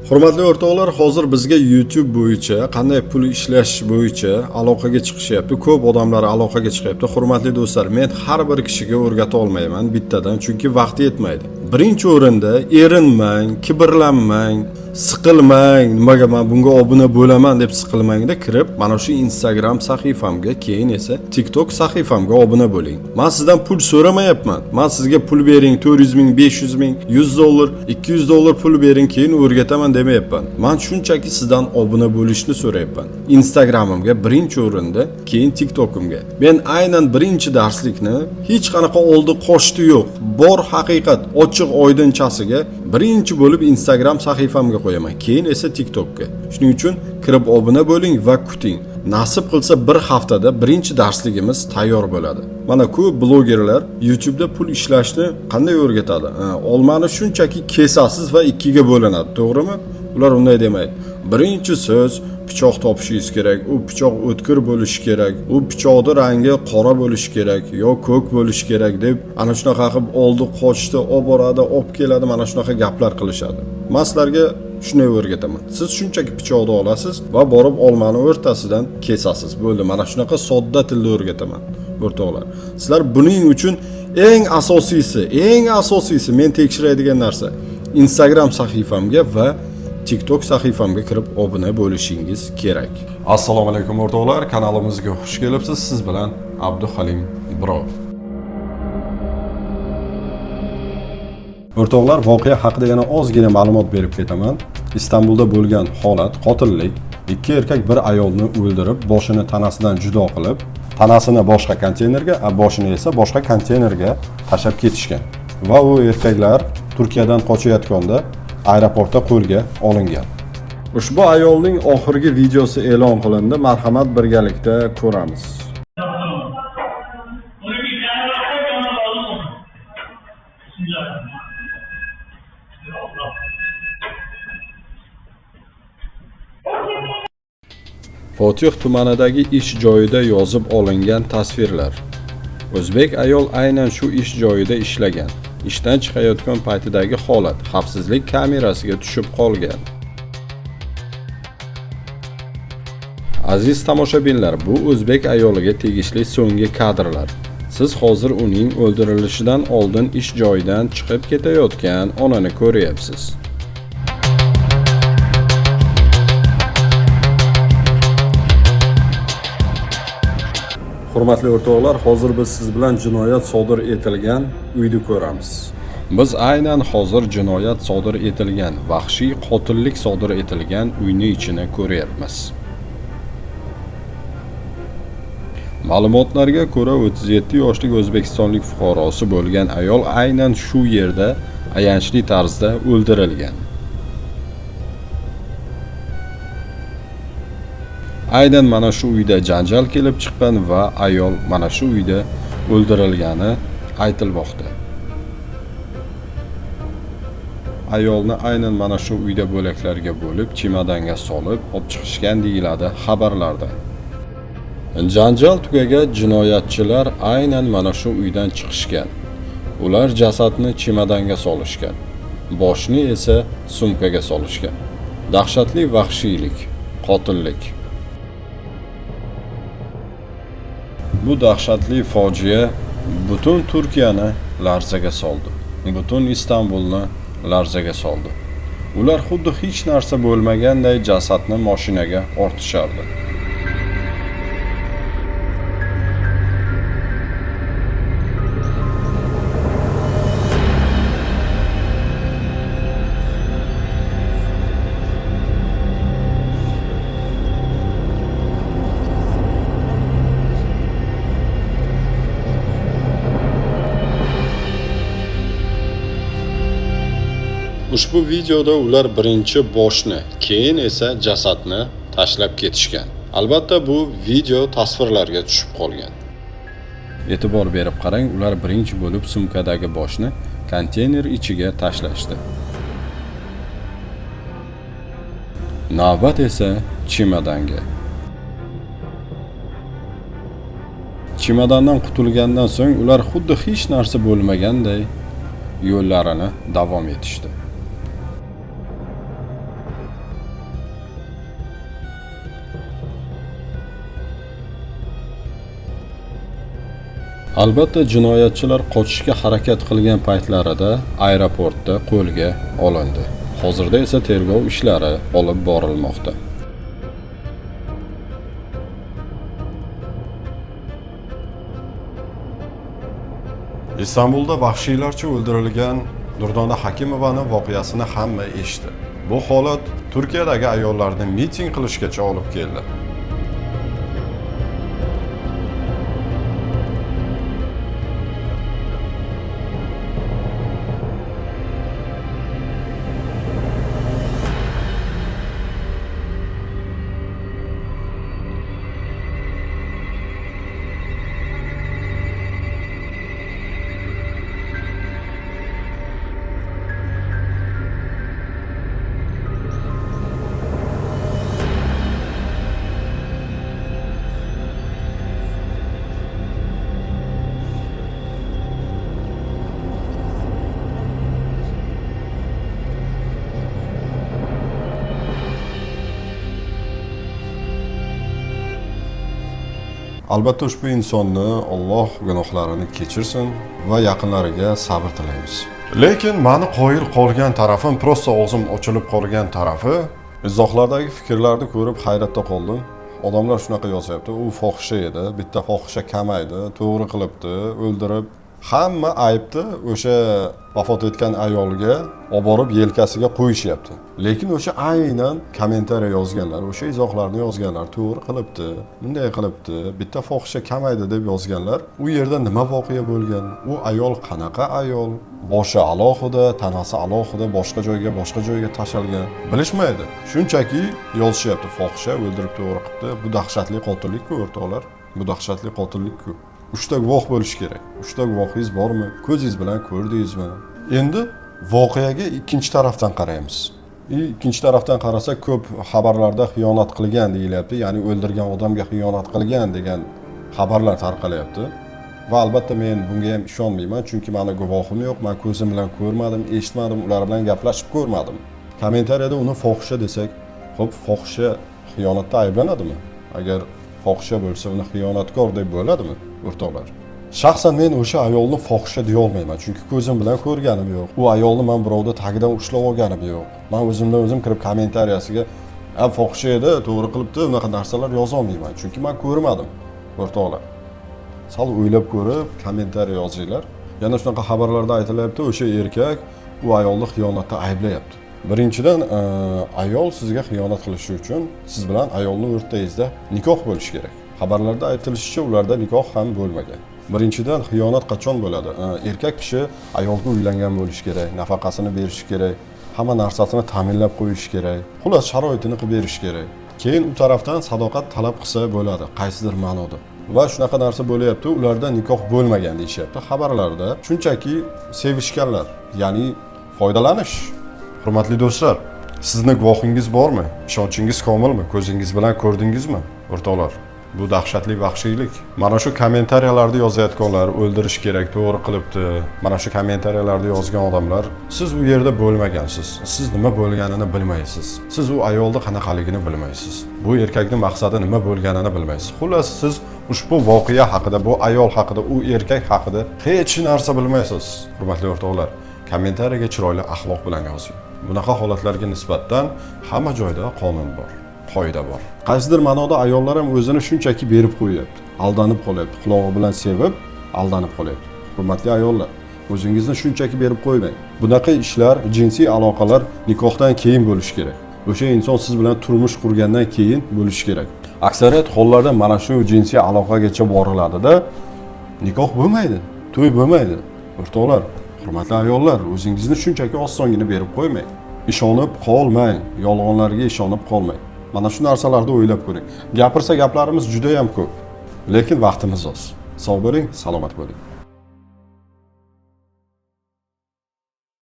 Hurmatli o'rtoqlar, hozir bizga YouTube bo'yicha qanday pul ishlash bo'yicha aloqaga chiqishyapti. Ko'p odamlar aloqaga chiqyapti. Hurmatli do'stlar, men har bir kishiga o'rgata olmayman bittadan, chunki vaqti yetmaydi. Birinchi o'rinda erinmang, kibrlanmang, siqilmang, nimaga men bunga obuna bo'laman deb siqilmangda kirib, mana shu Instagram sahifamga, keyin esa TikTok sahifamga obuna bo'ling. Men sizdan pul so'ramayapman. Men sizga pul bering, 400 ming, 500 ming, 100 dollar, 200 dollar pul bering, keyin o'rgataman demayapman. Men shunchaki sizdan obuna bo'lishni so'rayapman. Instagramimga birinchi o'rinda, keyin TikTokimga. Men aynan birinchi darslikni hech qanaqa oldi qochdi yo'q. Bor haqiqat, ochiq oydinchasiga birinchi bo'lib Instagram sahifamga qo'yaman, keyin esa TikTokka. Shuning uchun kirib obuna bo'ling va kuting. Nasib qilsa bir haftada birinchi darsligimiz tayyor bo'ladi. Mana ko'p blogerlar YouTube'da pul ishlashni qanday o'rgatadi? Olmani shunchaki kesasiz va ikkiga bo'linadi, to'g'rimi? Ular unday demaydi. Birinchi so'z pichoq topishingiz kerak, u pichoq o'tkir bo'lishi kerak, u pichoqning rangi qora bo'lishi kerak yo ko'k bo'lishi kerak deb ana shunaqa qilib oldi, qochdi, olib boradi, olib keladi, mana shunaqa gaplar qilishadi. Men sizlarga shunday o'rgataman. Siz shunchaki pichoqni olasiz va borib olmani o'rtasidan kesasiz. Bo'ldi, mana shunaqa sodda tilda o'rgataman, o'rtoqlar. Sizlar buning uchun eng asosiysi men tekshiradigan narsa Instagram sahifamga va TikTok sahifamga kirib obuna bo'lishingiz kerak. Assalomu alaykum o'rtoqlar, kanalimizga xush kelibsiz. Siz bilan Abduhalim Bro. O'rtoqlar, voqea haqida yana ozgina ma'lumot berib ketaman. Istanbulda bo'lgan holat qotillik. 2 erkak bir ayolni o'ldirib, boshini tanasidan judo qilib, tanasini boshqa konteynerga, boshini esa boshqa konteynerga tashlab ketishgan. Va u erkaklar Turkiyadan qochayotganda aeroportda qo'lga olingan. Ushbu ayolning oxirgi videosi e'lon qilindi. Marhamat, birgalikda ko'ramiz. Fotih tumanidagi ish joyida yozib olingan tasvirlar. O'zbek ayol aynan shu ish joyida ishlagan. Ishdan chiqayotgan paytidagi holat xavfsizlik kamerasiga tushib qolgan. Aziz tomoshabinlar, bu o'zbek ayoliga tegishli so'nggi kadrlar. Siz hozir uning o'ldirilishidan oldin ish joyidan chiqib ketayotgan onani ko'ryapsiz. Hurmatli o'rtoqlar, hozir biz siz bilan jinoyat sodir etilgan uyni ko'ramiz. Biz aynan hozir jinoyat sodir etilgan, vahshiy qotillik sodir etilgan uyni ichini ko'ryapmiz. Ma'lumotlarga ko'ra, 37 yoshli o'zbekistonlik fuqarosi bo'lgan ayol aynan shu yerda ayanchli tarzda o'ldirilgan. Aynan mana shu uyda janjal kelib chiqqan va ayol mana shu uyda o'ldirilgani aytilmoqda. Ayolni aynan mana shu uyda bo'laklarga bo'lib, chemadanga solib olib chiqishgan deyiladi xabarlarda. Janjal tugagach, jinoyatchilar aynan mana shu uydan chiqishgan. Ular jasadni chemadanga solishgan, boshni esa sumkaga solishgan. Dahshatli vahshiylik, qotillik. Bu dahshatli fojia butun Turkiyani larzaga soldi. Butun Istanbulni larzaga soldi. Ular xuddi hech narsa bo'lmaganday jasadni mashinaga ortishardi. Ushbu videoda ular birinchi boshni, keyin esa jasadni tashlab ketishgan. Albatta bu video tasvirlarga tushib qolgan. E'tibor berib qarang, ular birinchi bo'lib sumkadagi boshni konteyner ichiga tashlashdi. Navbat esa chemadanga. Chemadondan qutulgandan so'ng ular xuddi hech narsa bo'lmaganday yo'llarini davom etishdi. Albatta, jinoyatchilar qochishga harakat qilgan paytlarida aeroportda qo'lga olindi. Hozirda esa tergov ishlari olib borilmoqda. Istanbulda vahshiylarcha o'ldirilgan Durdona Hakimovani voqeasini hamma eshitdi. Bu holat Turkiyadagi ayollarni miting qilishgacha olib keldi. Albatta, ushbu insonni Alloh gunohlarini kechirsin va yaqinlariga sabr tilaymiz. Lekin meni qoyil qolgan tarafim, prosta og'zim ochilib qolgan tarafi, izohlardagi fikrlarni ko'rib hayratda qoldim. Odamlar shunaqa yozyapti: u fohisha edi, bitta fohisha kamaydi, to'g'ri qilibdi, o'ldirib. Hamma aybni o'sha vafot etgan ayolga olib borib yelkasiga qo'yishyapti. Lekin o'sha aynan kommentariya yozganlar, o'sha izohlarni yozganlar to'g'ri qilibdi, bunday qilibdi, bitta fohisha kamaydi deb yozganlar, u yerda nima voqea bo'lgan, u ayol qanaqa ayol, boshi alohida, tanasi alohida, boshqa joyga tashalgan, bilishmaydi. Shunchaki yozishyapti, fohisha o'ldirib to'g'ri qilibdi. Bu dahshatli qotillik-ku, o'rtoqlar. Bu dahshatli qotillik-ku. 3 ta guvoh bo'lishi kerak. 3 ta guvohingiz bormi? Ko'zingiz bilan ko'rdingizmi? Endi voqeaga ikkinchi tarafdan qaraymiz. Ikkinchi tarafdan qarasak, ko'p xabarlarda xiyonat qilgan deyilyapti, ya'ni o'ldirgan odamga xiyonat qilgan degan xabarlar tarqalyapti. Va albatta men bunga ham ishonmayman, chunki meni guvohim yo'q, men ko'zim bilan ko'rmadim, eshitmadim, ular bilan gaplashib ko'rmadim. Kommentariyada uni fohisha desak, xo'p, fohisha xiyonatda ayblanadimi? Agar fohisha bo'lsa, uni xiyonatkor deb bo'ladimi, o'rtoqlar? Shaxsan men o'sha ayolni fohisha deya olmayman, chunki ko'zim bilan ko'rganim yo'q. U ayolni men birovda tagidan ushlab olganim yo'q. Men o'zimdan o'zim kirib kommentariyasiga "A, fohisha edi, to'g'ri qilibdi" unaqa narsalar yoza olmayman, chunki men ko'rmadim, o'rtoqlar. Sal o'ylab ko'rib kommentariya yozinglar. Yana shunaqa xabarlarda aytilyapti, o'sha erkak u ayolni xiyonatda ayblayapti. Birinchidan, ayol sizga xiyonat qilishi uchun siz bilan ayolning o'rtangizda nikoh bo'lishi kerak. Xabarlarda aytilishicha, ularda nikoh ham bo'lmagan. Birinchidan, xiyonat qachon bo'ladi? Erkak kishi ayolga uylangan bo'lishi kerak, nafaqasini berishi kerak, hamma narsasini ta'minlab qo'yishi kerak. Xullas, sharoitini qilib berishi kerak. Keyin u tarafdan sadoqat talab qilsa bo'ladi, qaysidir ma'noda. Va shunaqa narsa bo'lyapti, ularda nikoh bo'lmagan deyishyapti xabarlarda. Shunchaki sevishganlar, ya'ni foydalanish. Hurmatli do'stlar, sizni guvohingiz bormi? Ishonchingiz komilmi? Ko'zingiz bilan ko'rdingizmi, o'rtoqlar? Bu dahshatli vahshiylik. Mana shu kommentariyalarda yozayotganlar o'ldirish kerak, to'g'ri qilibdi. Mana shu kommentariyalarda yozgan odamlar, siz u yerda bo'lmagansiz. Siz nima bo'lganini bilmaysiz. Siz u ayolni qanaqaligini bilmaysiz. Bu erkakning maqsadi nima bo'lganini bilmaysiz. Xullas, siz ushbu voqea haqida, bu ayol haqida, u erkak haqida hech narsa bilmaysiz. Hurmatli o'rtoqlar, kommentariyaga chiroyli axloq bilan yozing. Bunaqa holatlarga nisbatan hamma joyda qonun bor, qoida bor. Qaysidir ma'noda ayollar ham o'zini shunchaki berib qo'yapti, aldanib qolyapti, qulog'i bilan sevib aldanib qolyapti. Hurmatli ayollar, o'zingizni shunchaki berib qo'ymang. Bunaqa ishlar, jinsiy aloqalar nikohdan keyin bo'lishi kerak. O'sha inson siz bilan turmush qurgandan keyin bo'lishi kerak. Aksariyat hollarda mana shu jinsiy aloqagacha boriladida, nikoh bo'lmaydi, to'y bo'lmaydi. O'rtoqlar, hurmatli ayollar, o'zingizni shunchaki osongina berib qo'ymang. Ishonib qolmang, yolg'onlarga ishonib qolmang. Mana shu narsalarni o'ylab ko'ring. Gapirsa gaplarimiz juda ham ko'p, lekin vaqtimiz oz. Sog' bo'ling, salomat bo'ling.